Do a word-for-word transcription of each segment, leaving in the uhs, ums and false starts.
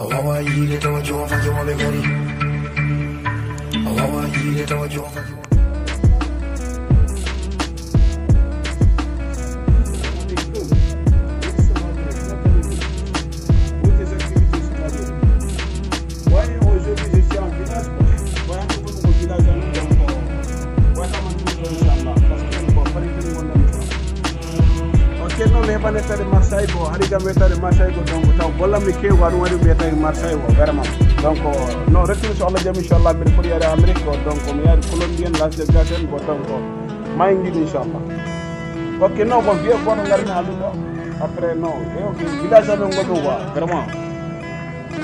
A wawa yiide tawa jofa jofa ɓe kadi. A wawa yiide tawa jofa jofa. Moi, aujourd'hui, je suis en village, quoi. Voilà, tout le monde au village, donc, euh, voilà, comment nous, Inch'Allah, parce que, bon, fallait que nous, on a Ok, non, mi heɓani wettaade Marseille, bon, hari kam wettaade Marseille ko, donc, taw golle am ne keewi, ko ɗum waɗi mi wettaade Marseille ko, vraiment. Donc, non, retour so Allah jaɓi, inchallah, mbiɗo foti yaade Amérique ko, donc, mi yaade Colombie en, Las Vegas en ko, donc, ma en njiidu, inchallah. Ok, non, ko vieux goto ngarmi haaldude ɗo. Après, non, e o village amen ngonɗon quoi, vraiment.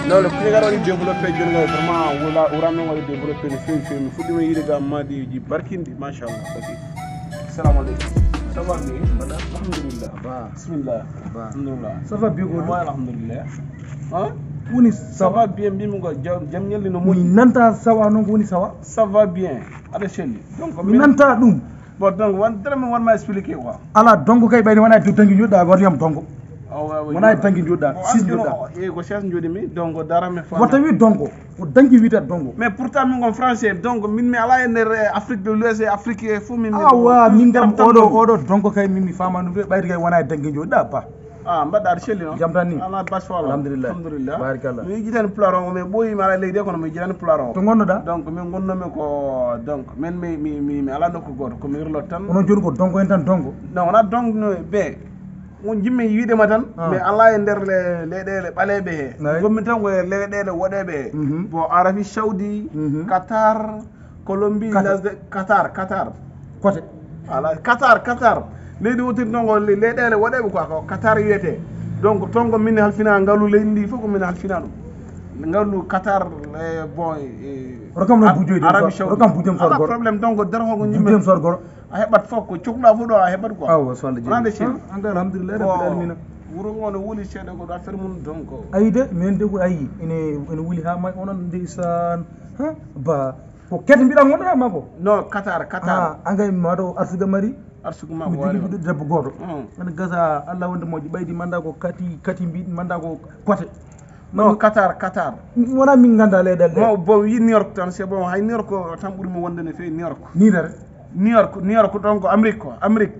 Non, le Sénégal waɗi développé, jooni ngal vraiment, wula, wuramen waɗi développé no feewi, feewi. Mi fuɗɗima yiide ga maadiiji barkinɗi, machallah. Ok. Salamu aleykum. Ça va bien? Mbaɗa? Alhamdulillah. Ba. Bismillah. Ba. Alhamdulillah. Ça va bien, goɗɗo? Wa alhamdulillah. Hein? Woni ça va bien, mbimi ko jam, jam ñalli no moƴƴi. Mi nanta sawa noon ko woni sawa? Ça va bien. Aɗa selli. Donc, mi nanta ɗum. Bon, donc, wan, dara mi wan ma expliquer quoi. Ala, donc, kay ɓayni wona e danki njoɗɗa, wata yam donc. Ah, ouais, ouais, wona e danki njoɗɗa, bon, sis njoɗɗa. E ko sis njoɗi mi, donc, dara mi fa. Wata wi donc, ko danki wiyta donc. Mais pourtant, min kon français, donc, min mi ala e nder, eh, Afrique de l'Ouest, e Afrique e fof, min mi. Awa, min kam oɗo, oɗo donc kay min mi fama ɗum de, ɓayri kay wona e danki njoɗɗa, ba. Ah, mbaɗɗa aɗa selli noon? Jam tan ni? Ala bas wala. Alhamdulillah. Alhamdulillah. Barakallah. Mi yejjitani pulaar o, mi ɓooyi mi ala leydi, kono mi yejjitani pulaar o. To ngonnoɗa? Donc, min ngonnomi ko, donc, min mi, mi, mi, mi ala nokku gooto, ko mi irlot tan. Onon jooni ko donc en tan donc? Non, wona donc no ɓe. On jimmi yiide ma tan, ah, mi ala e nder le-, leyɗeele ɓaleeɓe he. Nayi. Ngonmi tan ko e leyɗeele woɗeeɓe he. Mhm. Bon, Arabie Saoudi, mhm, Qatar, Colombie, Qatar. Lesde Qatar, Qatar. Kote. Ala, Qatar, Qatar. Leydi wotiri noon ko le-, leyɗeele woɗeeɓe quoi, ko Qatar wiyetee. Donc, toon ko min halfina ngalu leydi ndi fof, ko min halfina ɗum. Ngalu Qatar, eh, bon, eh, Rokam no Ar-, bujoy de, Arabie Saoudi. Rokam bujoy Ala sorgoro. Problème, donc, dara ko ko ñimme. Bujoy sorgoro. A heɓat fof, ko cohluɗa fof ɗo a heɓat quoi. Awa, so Allah jaɓi. Wona nde selli. Ah, ande alhamdulillah, rabbil alamina. Wuro ngo no wuli seeɗa ko affaire mum, donc. Ayi de, min de ko ayi. Ene, ene wuli ha may onon ndeysaan. Ha? Ba. Ko kete mbiɗa gonɗa ma ko? Non, Qatar, Qatar. Ah, angay ma ɗo arsuga mari. Arsuga ma mi ko jogi wari. Debbo gooto. Hmm. Ana gasa Allah wonde moƴƴo ɓaydi manda ko kati, kati mbi manda ko kote. Non, Qatar, Qatar. Wona min ganda leyɗeele ɗe. Bon, bon, yi New York tan, c'est bon. Hay New York ko tan ɓuri mo wonde no feewi New York. Ni dara? New York, New York ɗon ko Amérique quoi, Amérique.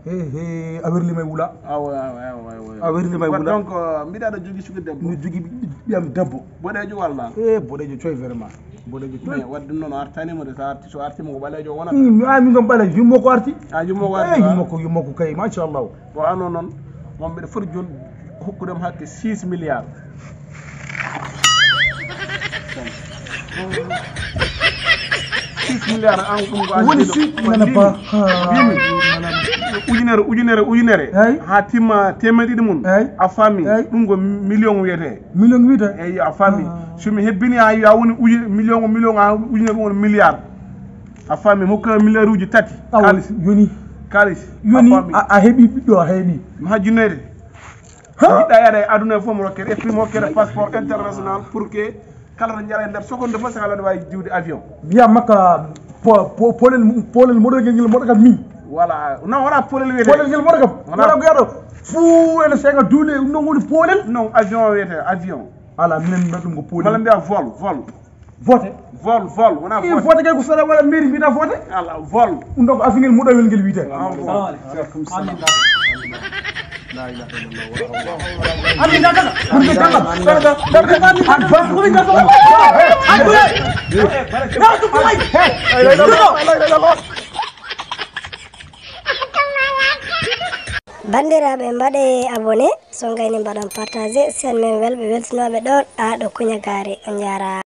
He, he, a werli may wula. Awa, awa, awa, awa, awa. A werli may wula. Donc, euh, mbiɗa aɗa jogii suka debbo. Mi jogii ɓi-, ɓiyam debbo. Boɗeejo walla? Eh, boɗeejo coy vraiment. Boɗeejo coy. Mais wadde noon o artani mo de, so arti, so arti mo ko ɓaleejo wonata. Hmm, mi, ah, min kam ɓaleejo, yummo ko arti. Ah, yummo ko arti, eh, ah. Yummo ko, yummo ko kay, machallah. Ko ano noon, mon mbiɗa foti jol hokkudem hakke six milliards. Six milliards an ɗum ko an woni jeeɗo. Six nana ba. Bimi. Ujunere, ujunere, ujunere. Eyi. Ha timma temeɗe ɗiɗi mum. Eyi. A faami. Eyi. Ɗum ko million wiyete. Million wiyete? Eyi, a faami. Ah. So mi hebbini ha, ha woni uju-, million, million, ha ujunere ɗum woni milliard. A faami, mi hokka milliard uji tati. Awa, kaalis. Yoni. Kaalis. Yoni, a faami. A, a heɓi ɓiɗɗo, a heɓi. Mi hajjunere. Ha? Yiɗɗa yaade e aduna e fof mo rokkere, et puis mo rokkere passeport international pour que kala to jara e nder seconde fof, so kala ne wawi diwde avion. Mbiya makka po-, po-, polel, polel moɗo ngel, ngel moɗo kam min. Voilà. Non, wona polel wiyete. Polel ngel moɗo kam. Wona. Wona ko yaɗo. Fuu ene senga duule, ɗum ɗon woni polel. Non, avion wiyete, avion. Ala, minen mbiɗa ɗum ko polel. Mala mbiya vol, vol. Vote. Vol, vol, wona i vote. Vote kay ko sara wala mairie mbiɗa vote. Ala, vol. Ɗum ɗo ko afingel muɗawel ngel wiyete. Salamu aleykum. Amin. La ilaha illallah, wala hawla. Amin, dakka. Amin, dakka. Amin, dakka. Banndiraaɓe, mbaɗe abonné, so ngayni mbaɗon partagé, seen men welɓe welsinooɓe ɗon, haa ɗo kuña gaari. On njaaraama.